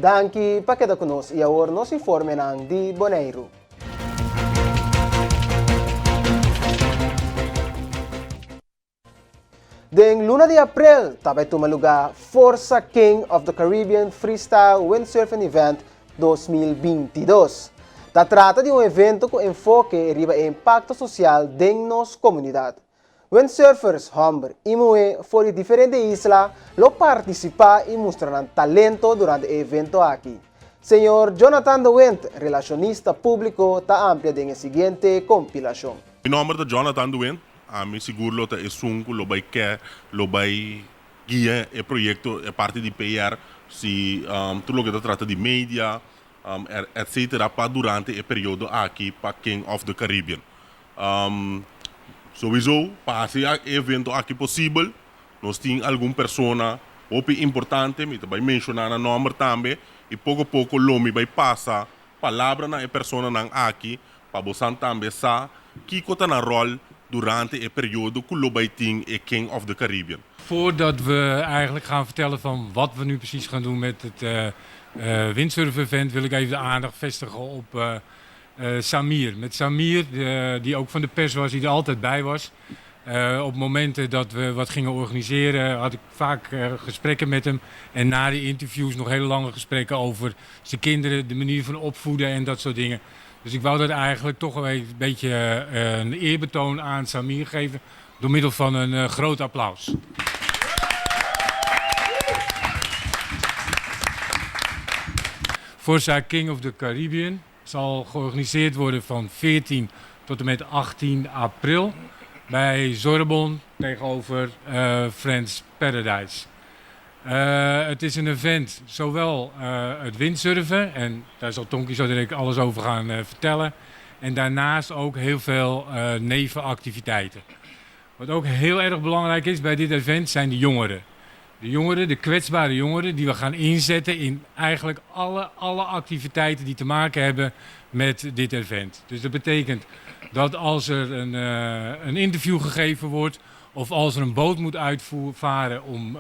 Danki pa keda ku nos i awor nos informenan di Boneiru. Den luna di aprel ta bai tuma lugá Forza King of the Caribbean Freestyle Windsurfing Event 2022. Ta trata di un evento ku enfoke riba e impakto sosial den nos komunidat. Windsurfers hòmber i muhé for di diferente isla lo partisipá i mustra nan talento durante e evento aki. Señor Jonathan de Windt, relashonista públiko, ta amplia den e siguiente kompilashon. Mi nòmber ta Jonathan de Windt. Ami sigur lo ta esun ku lo bai ke lo bai guia e proyekto e parti di PR si tur loke ta trata di media etcetera pa durante e periodo aki pa King of the Caribbean. Sowiso pa hasi e evento aki posibel nos tin algun persona hopi importante, mi ta bai menshoná nan nòmber tambe i poko poko lo mi bai pasa palabra na e personanan aki pa bosan tambe sa kiko ta nan ròl durante e periodo ku lo bai tin e King of the Caribbean. Voordat we eigenlijk gaan vertellen van wat we nu precies gaan doen met het windsurf event wil ik even de aandacht vestigen op Samir. Met Samir, die ook van de pers was, die er altijd bij was. Op momenten dat we wat gingen organiseren had ik vaak gesprekken met hem. En na die interviews nog hele lange gesprekken over zijn kinderen, de manier van opvoeden en dat soort dingen. Dus ik wou dat eigenlijk toch een beetje een eerbetoon aan Samir geven door middel van een groot applaus. Forza King of the Caribbean zal georganiseerd worden van 14 tot en met 18 april bij Sorbon tegenover Friends Paradise. Het is een event, zowel het windsurfen, en daar zal Tonky zo direct alles over gaan vertellen, en daarnaast ook heel veel nevenactiviteiten. Wat ook heel erg belangrijk is bij dit event zijn de jongeren. De jongeren, de kwetsbare jongeren die we gaan inzetten in eigenlijk alle activiteiten die te maken hebben met dit event. Dus dat betekent dat als er een interview gegeven wordt of als er een boot moet uitvaren om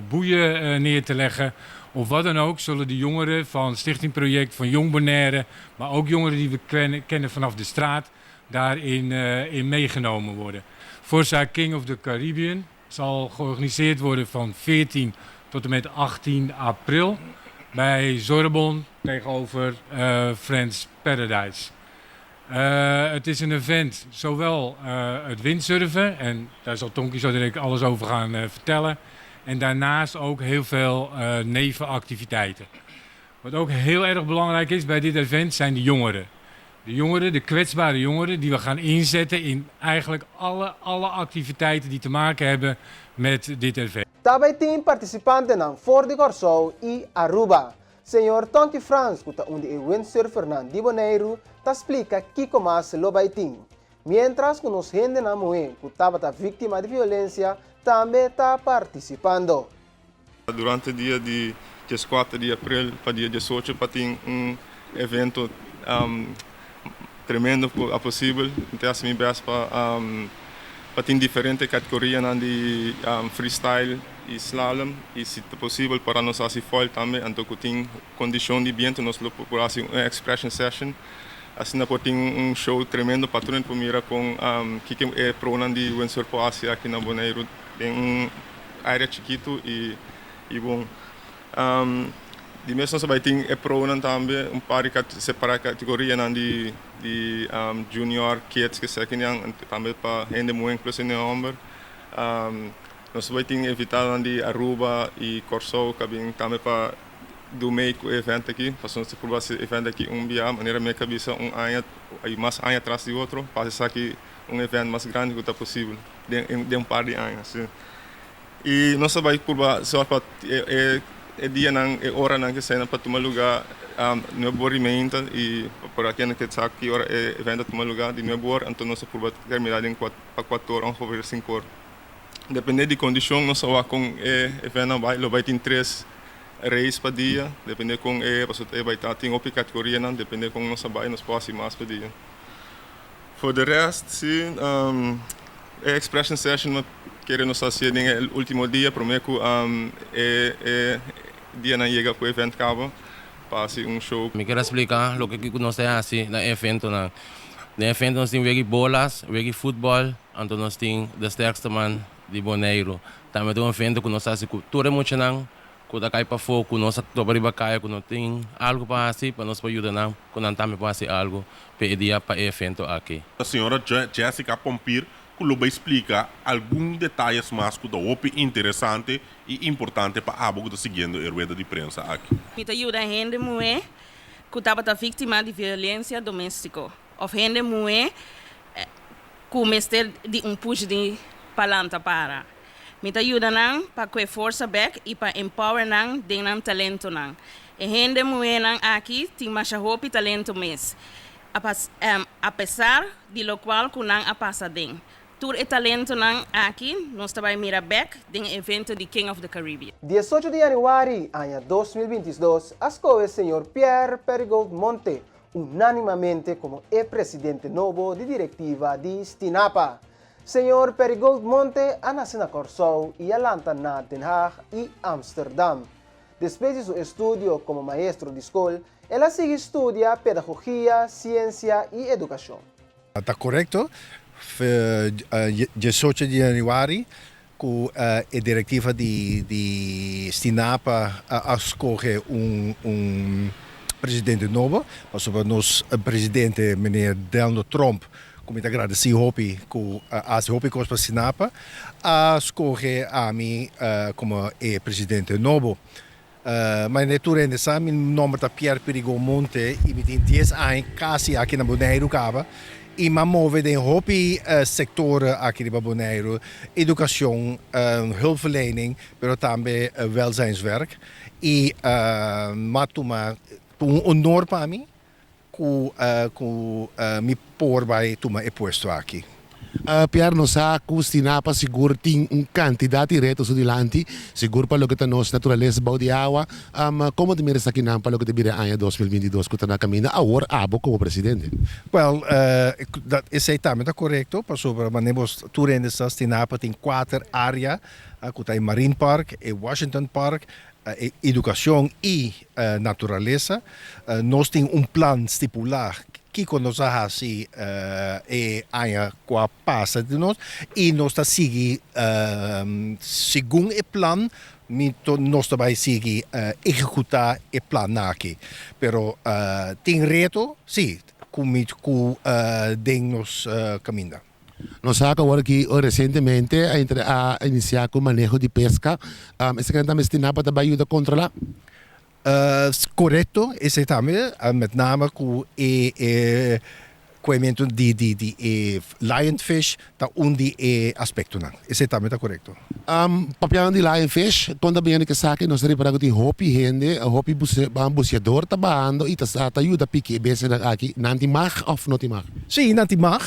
boeien neer te leggen of wat dan ook, zullen de jongeren van Stichting Project, van Jong Bonaire, maar ook jongeren die we kennen vanaf de straat, daarin in meegenomen worden. Forza King of the Caribbean zal georganiseerd worden van 14 tot en met 18 april bij Sorbon tegenover Friends Paradise. Het is een event, zowel het windsurfen, en daar zal Tonky zo direct alles over gaan vertellen, en daarnaast ook heel veel nevenactiviteiten. Wat ook heel erg belangrijk is bij dit event zijn de jongeren. De jongeren, de kwetsbare jongeren die we gaan inzetten in eigenlijk alle activiteiten die te maken hebben met dit event. Ta bai tin partisipantenan for di Kòrsou i Aruba. Señor Tonky Frans ku ta un di e windsurfernan di Boneiru ta splika kiko mas lo bai tin. Miéntras ku nos hendenan muhé ku tabata víktima di violensia tambe ta partisipando. Durante dia di dieskuater di april pa dia diesocho pa tin un evento tremendo ku a posibel. Mi ta hasi mi best pa pa tin diferente kategorianan di freestyle i slalom i si ta posibel para nos hasi foil tambe anto ku tin kondishon di bientu nos lo por hasi un expression session asina por tin un show tremendo pa tur hende por mira kon kiko e pronan di windsurf por hasi aki na Boneiru den un area chikitu i i bon. Di mes nos a bai tin e pronan tambe, un par di separa kategorianan di di junior, kids, kesekinan, tambe pa hende muhé inkluso hende hòmber. Nos a bai tin invitadonan di Aruba i Kòrsou ku a bin tambe pa do mei ku e event aki, pasobra nos ta purba hasi e event aki un bia, manera mi a kabisa un aña i mas aña tras di otro, pa hasi esaki un event mas grandi ku ta posibel. Den un par di aña si. I nos a bai purba sòr pa e e dianan, e oranan ke eseinan pa tuma lugá nuebe ora i meinta i por aki ke sa ki ora e evento a tuma lugá di nuebe ora anto nos a purba terminá den pa kuater ora ongeveer sinku ora. Depende di kondishon nos a wak kon e evento a bai, lo bai tin tres race pa dia depende kon e pasobra e bai ta tin hopi kategorianan depende kon nos a bai nos por hasi mas pa dia. For de rest si e expression session no kere nos hacié den e ultimo dia prome cu e e dianan yega cu e event caba. Pa hasi un show. Mi kier a splika loke ku nos ta hasi na e eventonan. Den evento nos tin wega bolas, wega futbòl, anto nos tin de sterkste man di Boneiru. Tambe ta un evento ku nos ta hasi ku tur e muchanan ku ta kai pafó, ku nos a topa riba kaya ku no tin algu pa hasi, pa nos por yuda nan ku nan tambe por hasi algu pa e dia pa e evento aki. Señora Jessica Pompir ku lo bai splika algun detayes mas ku ta hopi interesante i importante pa abo ku ta siguiendo e rueda di prensa aki. Mi ta yuda hende muhé ku tabata víktima di violensia doméstiko òf hende muhé ku mester di un push di pa lanta para. Mi ta yuda nan pa kue forsa bèk i pa empower nan den nan talentonan. E hende muhénan aki tin masha hopi talento mes, apesar di lokual ku nan a pasa den. Tur e talentonan aki nos ta bai mira bèk den e evento di King of the Caribbean. 18 di yanüari aña 2022 a skohe señor Pierre Perigold Monte unánimamente komo e presidente nobo di direktiva di Stinapa. Señor Perigold Monte a nase na Kòrsou i a lanta na Den Haag i Amsterdam. Despues di su estudio komo maestro di skol, el a sigui studia pedagogia, siensia i edukashon. Ta korekto, 18 di yanüari ku e direktiva di Stinapa a skohe un presidente nobo, pasobra nos presidente meneer Delno Tromp, ku mi ta gradesí hopi ku a hasi hopi kos pa Stinapa, a skohe ami komo e presidente nobo. Manera tur hende sa, mi nomber ta Pierre Pirigo Monte i mi tin 10 aña kasi aki na Boneiru kaba i m'a move den hopi sektor aki riba Boneiru, edukashon, hulpverlening, pero tambe welzijnswerk i m'a tuma un honor pa mi Ku ku mi por bai tuma e puesto aki. Pierre, nos sa ku Stinapa sigur tin un kantidat di reto su dilanti, sigur pa loke ta nos naturalesa bou di awa. Komo ta mira esakinan pa loke ta bira e aña 2022 ku ta na kaminda awor abo komo presidente? Wèl, esei tambe ta korekto, pasobra manera bo tur hende sa Stinapa tin kuater área ku ta e Marine Park, e Washington Park, Educacion y naturalesa. Nos tin un plan stipula kico nos a haci e aña cu a pasa di nos y nos ta sigui segun e plan nos ta bay sigui ehecuta e plannan aki. Pero tin reto si cu den nos caminda. Nos sa ku awor aki resientemente a entra a inisiá ku maneho di peska. Esaki nan ta mestiná pa ta bai yuda kontrolá? Korekto, esei tambe, met name ku e e koementu di di di e lionfish ta un di e aspektonan. Esei tambe ta korekto. Papiando di lionfish, kon ta bini ku esaki? Nos ta ripará ku tin hopi hende, hopi buseador ta bahando i ta ta yuda piki e bestianan aki. Nan tin mag òf no tin mag? Sí, nan tin mag,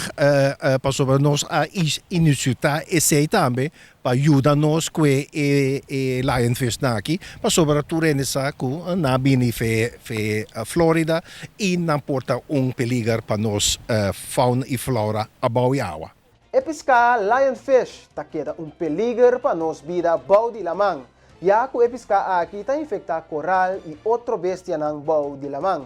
pasobra nos a inisiutá esei tambe pa yuda nos ku e e lionfishnan aki, pasobra tur hende sa ku nan a bini fe fe Florida i nan por ta un peliger pa nos fauna i flora abou e awa. E piská lionfish ta keda un peliger pa nos bida bou di laman, ya ku e piská aki ta infektá koral i otro bestianan bou di laman.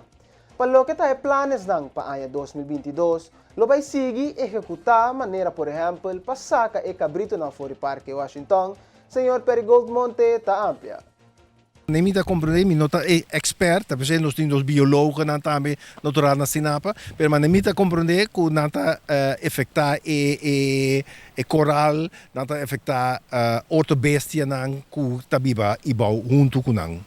Pa loke ta e planesnan pa aña 2022, lo bai sigui ehekutá manera por ehèmpel pa saka e kabritonan for di Parke Washington, señor Perigold Monte ta amplia. Ne mi ta comprende, mi no ta e expert, ta pesey nos tin nos biologonan tambe natural na Stinapa, pero ma ne mi ta comprende cu nan ta efecta e e e coral, nan ta efecta otro bestianan cu ta biba y bou hunto cu nan.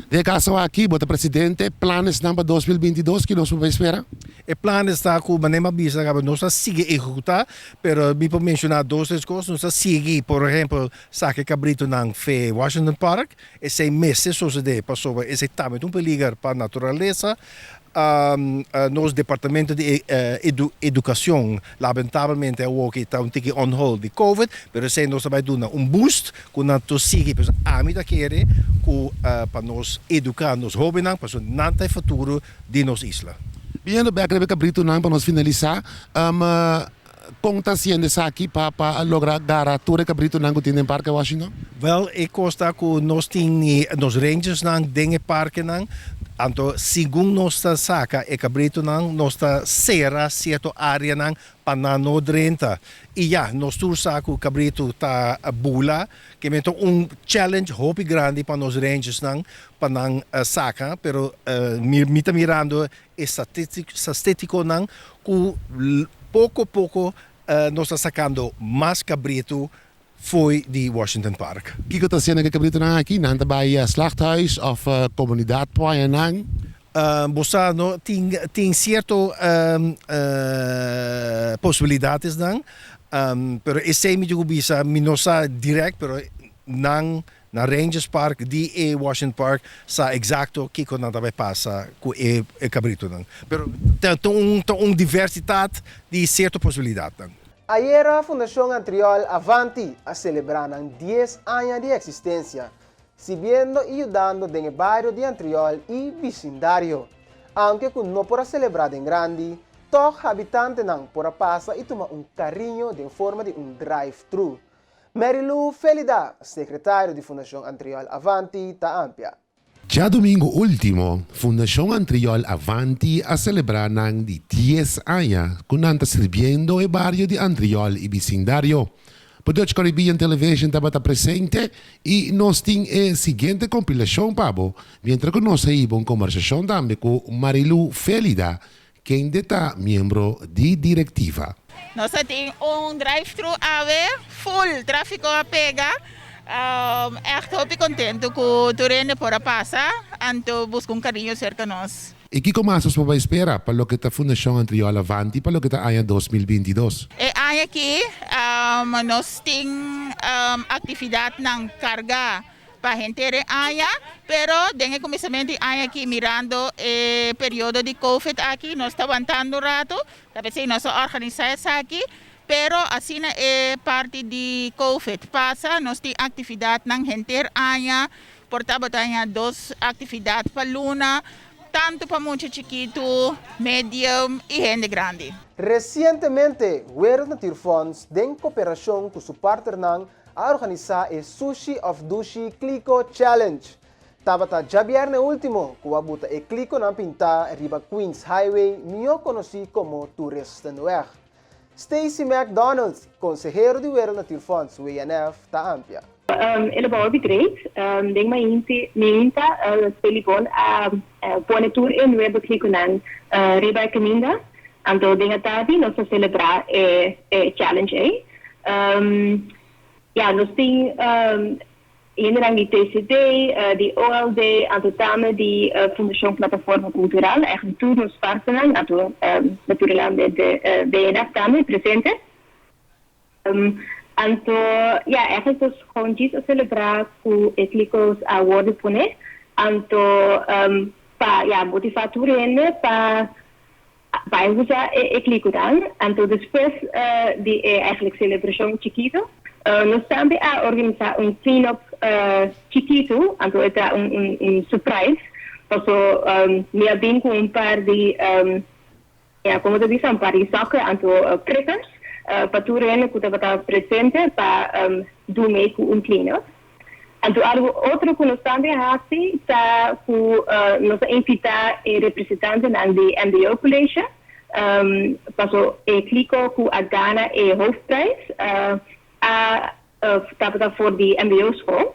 Den e caso aki, bo ta presidente, planesnan pa 2022 ki nos por bay spera? E planes ta cu manera mi a bisa caba nos ta sigui ehecuta, pero mi por menciona dos tres cos, nos ta sigui por ehempel Saka e kabritonan fe Washington Park, esei mester sosodé pasobra esei tambe ta un peliger pa naturalesa. Nos departamento di educacion lamentablemente awoki ta un tiki on hold di covid, pero esei nos ta bai duna un boost ku nan tur sigui. Pasobra ami ta kere ku pa nos educa nos hobennan pasobra nan ta e futuro di nos isla. Biendo bek riba e kabritonan pa nos finalisa. Kon ta hasiendo esaki pa pa logra gara tur e kabritonan ku tin den Parke Washington? Wèl, e kos ta ku nos tin nos rangersnan den e parkenan. Anto segun nos ta saka e kabritunan nos ta sera sierto areanan pa nan no drenta. I ya, nos tur sa ku kabritu ta bula, ke men ta un challenge hopi grandi pa nos rangersnan pa nan saka, pero mi ta mirando e statistikonan ku poko poko nos ta sakando mas kabritu fo'i di Washington Park. Kiko ta hasiendo ku e kabritunan aki? Nan ta bai slachthuis òf komunidat por haña nan? Bo sa no, tin tin sierto posibilidadesnan, pero esei mi tin ku bisa mi no sa dirèkt, pero nan na Rangers Park di e Washington Park sa eksakto kiko nan ta bai pasa ku e kabritunan. Pero ta un ta un diversitat di sierto posibilidatnan. Ayera Fundashon Antriol Avanti a selebrá nan dies aña di eksistensia, sibiendo i yudando den e bario di Antriol i bisindario. Aunke ku no por a selebrá den grandi, tòg habitantenan por a pasa i tuma un kariño den forma di un drive-thru. Mary Lou Felida, sekretario di Fundashon Antriol Avanti, ta ampia. Djadumingu último, Fundashon Antriol Avanti a selebrá nan di dies aña ku nan ta sirbiendo e bario di Antriol i bisindario. Pa Dutch Caribbean Television tabata presente i nos tin e siguiente kompilashon pa bo, mientra ku nos a hiba un kombersashon tambe ku Marilou Felida, kende ta miembro di direktiva. Nos a tin un drive thru awe full trafico a pega echt hopi contento cu tur hende por a pasa anto busca un cariño cerca nos. I kiko mas nos por bai spera pa loke ta Fundashon Antriol Avanti pa loke ta aña 2022? E aña aki nos tin actividadnan carga pa henter e aña, pero den e kuminsamentu di aña aki mirando e periodo di covid aki nos ta wantando un ratu, ta p'esei nos a organisá esaki, pero asina e parti di covid pasa nos tin aktividatnan henter aña, por tabata haña dos aktividat pa luna, tantu pa mucha chikitu, medium i hende grandi. Resientemente Wereld Natuurfonds den koperashon ku su partnernan a organisá e Sushi of Dushi Kliko Challenge. Tabata djabièrnè último ku a buta e klikonan pintá riba Queens Highway mihó konosí komo Toeristenweg. Stacey McDonald, konsehero di Wereld Natuurfonds, WNF, ta ampia. El a bawa bi great. Den mainti meinta Pelibon a pone tur e nuebe klikonan riba e kaminda. Anto den atardi nos a selebrá e challenge ei. Ya, nos tin hendenan di TCD, di OLD, anto tambe di Fundashon Plataforma Kultural, eigenlijk tur nos partnernan, anto naturalmente WNF tambe presente. Anto, ya, eigenlijk nos gewoon djis a selebrá ku e klikos a wòrdu pone, anto pa, ya, motivá tur hende pa Bai usa e klikunan. Anto despues di e eigenlijk selebrashon chikitu, nos tambe a organisá un clean up chikitu, anto e ta un surprise, paso mi a bin ku un par di, ya komo ta bisa, un par di sokken, anto prikkers, pa tur hende ku tabata presente pa do mee ku un clean up. Anto algu otro ku nos tambe a hasi ta ku nos a invitá e representantenan di mbo College paso e kliko ku a gana e hoofdprijs a tabata for di mbo school.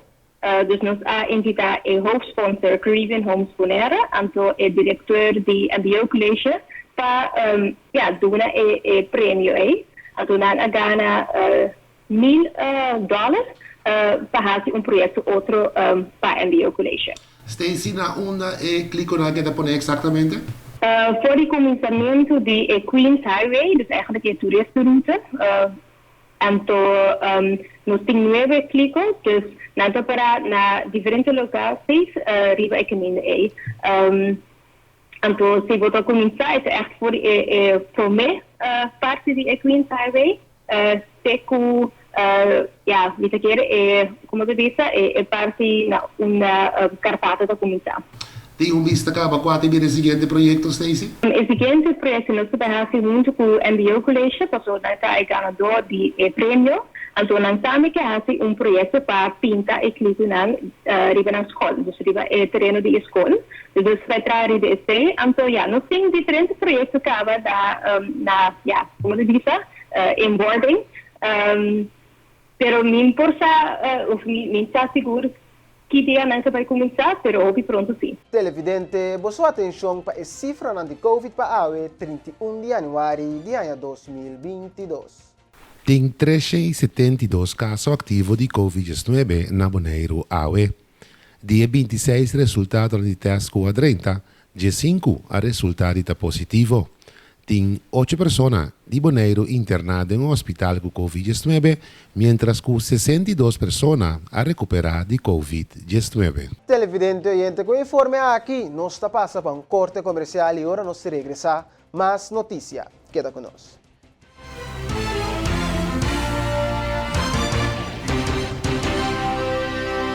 Dus nos a invitá e hoofdsponsor Caribbean Homes Bonaire anto e directeur di mbo College pa ya duna e premio ei. Anto nan a gana Mil dollar pa hasi un proyecto otro pa mbo College. Stacey, na unda e klikonan keda pone exactamente? For di kuminsamentu di e Queens Highway, dus eigenlijk e toeristenroute, anto nos tin nuebe kliko, dus nan ta para na diferente locaties riba e kaminda ei. Anto si bo ta kuminsá e ta ègt for di e promé parti di e Queens Highway te ku ya mi ta kere e komo ta bisa e parti na unda Karpato ta kuminsá. Tin un bista kaba kua ta bira e siguiente proyekto, Stacey? E siguiente proyekto nos ta bai hasi huntu ku mbo College pasobra nan ta e ganadó di e premio. Anto nan tambe ke hasi un proyekto pa pinta e klikunan riba nan skol, dus riba e tereno di e skol. Dus nos bai traha riba esei. Anto ya, nos tin diferente proyekto kaba na na ya, komo ta bisa, inboarding. Pero mi por sa of mi mi sa sigur ki dia nan ta bai kuminsá, pero hopi pronto sí. Televidente, boso atenshon pa e sifranan di Covid pa awe 31 di yanüari di aña 2022. Tin 372 kaso aktivo di Covid 19 na Boneiru awe. Di e 26 resultadonan di tèst ku a drenta, 15 a resultá di ta positivo. Tin ocho persona di Boneiru interná den un hospital ku Covid 19, miéntras ku 62 persona a rekuperá di Covid 19. Televidente oyente, ku e informe aki nos ta pasa pa un korte komersial i ora nos regresá, mas notisia. Keda ku nos.